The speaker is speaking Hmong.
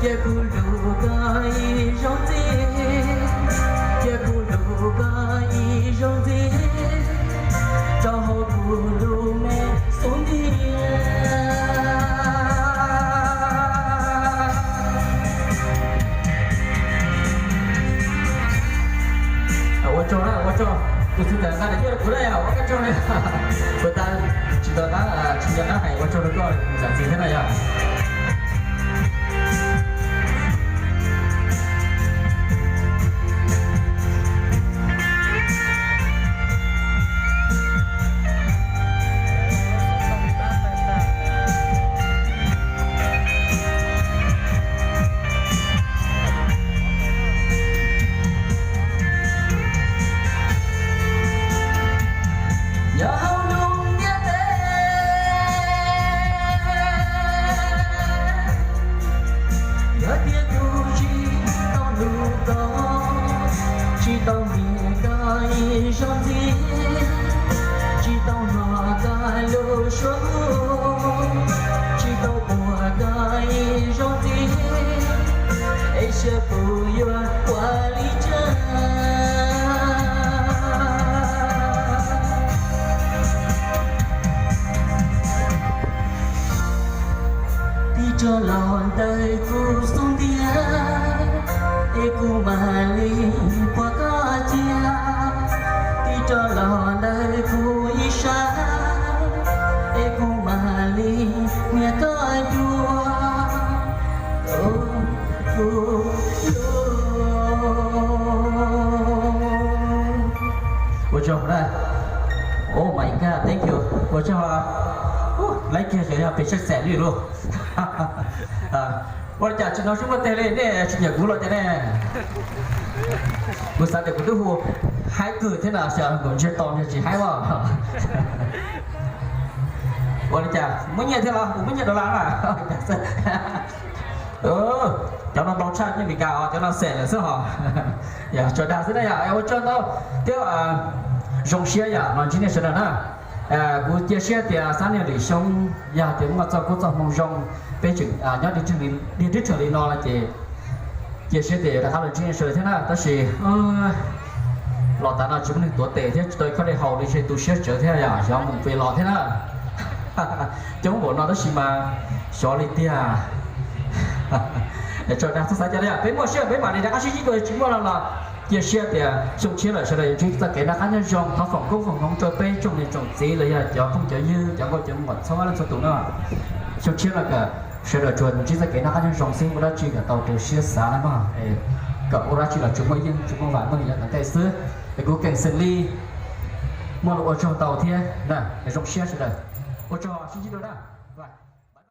Cia kuv hlub koj ib zaug ntxiv, cia kuv hlub koj ib zaug ntxiv, rau hauv kuv lub me xub ntiag. Ua tsaug na, ua tsaug. Tus txhua tus nqa daim nyiaj rau kuv na yog, ua koj tsaug na. Puas tas tsis tau qab, tsis nco qab hais ua tsaug rau koj zam txim thiab na yog. Nyob hauv lub ntiaj teb, yog tias kuv tsis tau hlub koj, tsis tau nyiam koj ib zaug ntxiv, tsis tau hnov koj lub suab hu, tsis tau pom koj ib zaug ntxiv, es xyov kuv yuav ua li cas. Tig rov los ntawm kuv xub ntiag, es kuv mam li pub koj cia. Tig rov los ntawm kuv ib sab, es kuv mam li nias koj dua. Kuv hlub. Ua tsaug na. Oh my God, thank you. Ua tsaug. Laiv kiag xyov yog pes tsawg xees li lauj. Ua li cas tsis hnov suab muaj teg li, nej tsis nyiam kuv los cas ne? Kuv xav tias kuv twb hu haib kawg thiab no, xyov nkaum ntsiag to ntshe tsis haib os. Ua li cas muaj nyiaj thiab los, kuv muaj nyiaj dollar na. Cov no ntau tshaj nyiaj Meskas os, cov no xees lawm xwb hos. Yog tso dag xwb na yom, ua tsaug ntau thiab zoo siab yom los ntsib nej sawv daws na. Kuv cia siab tias xab niag lwm xyoo yog tias muaj txoj koob txoj hmoo zoo, peb tseem nyob dig rhawv li no no ces cia siab tias yuav rov qab los ntsib nej sawv daws thiab na. Tab sis los tas no tsis muaj neeg tuav tes thiab tsis tau ib khob dej haus li, ntshe tu siab tsawv thiab yom, xyov mus pes los thiab na. Coob npaum no tab sis mas xyov li tiag. Tso dag txhob xav cas li, peb muaj siab peb mam li rov qab sib ntsib dua, tsis muaj no los cia siab tias xyoo tshiab lawm sawv daws yuav ntsib txoj kev noj qab nyob zoo. Thov foom koob foom hmoov rau peb tsoom niam tsoom txiv los yog cov phooj cov ywg, cov nkauj cov muam txhua leej txhua tus na. Xyoo tshiab no kom sawv daws tsuas ntsib txoj kev noj qab nyob zoo xwb, ua dab tsi kom tau raws siab xav na mog, kom ua dab tsi los tsuas muaj yeej tsuas muaj vam meej yav tom ntej xwb. Es kuv Keem xeem Lis muaj lus ua tsaug ntau thiab na, zoo siab sawv daws. Ua tsaug, sib ntsib dua na.